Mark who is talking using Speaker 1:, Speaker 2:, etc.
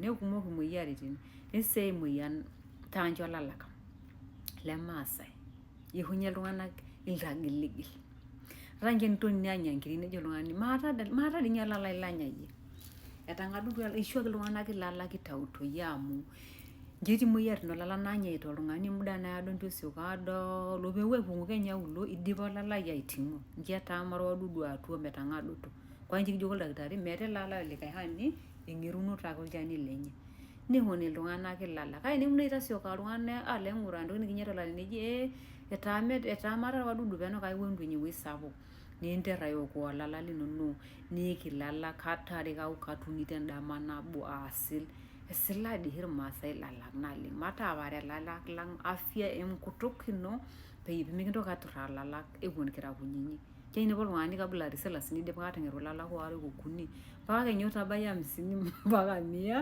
Speaker 1: Nekumok imoyiaritin, nesei emoyian taancho lalak lemaasai. Eihunye iltung'anak iltagiligil. Ata ninche tenitoni aanya nkiri nejo oltung'ani maata maata dii ninye olalai lanyayie. Etang'adutua eishuaki iltung'anak ilala kitautoi amu nche etii imoyiaritin oolala naanyaita oltung'ani muda naado ntosioko adol omeu aipunguka enye auluo idipa olalai aiting'o. Nche etaamara wadudu atua metang'aduto. Kwa nche kijoki oldakitari meeta ele alai olikae hani eng'eruno taake olchani lenye. Neihuni iltung'anak ilala. Kake enemu nai itasioka oltung'ani alo aing'uraa entoki nikinyaita olale neji ee etaamata wadudu peno kake iwuo ewuei sapuk. Ninter aiokoa ilala linono niik ilala kat are au kat uni tendama nabo aasil. Esilaa dii irmaasai ilalak naleng. Mataapare ilalak lang' afya enkutuk ino peyie pemikintoki aturaa ilalak ewuon kira kunyinyi. Keinepu oltung'ani kabla selasini idipa atang'ero ilalak waare okuni mpaka kenya otabayia hamsini mpaka mia.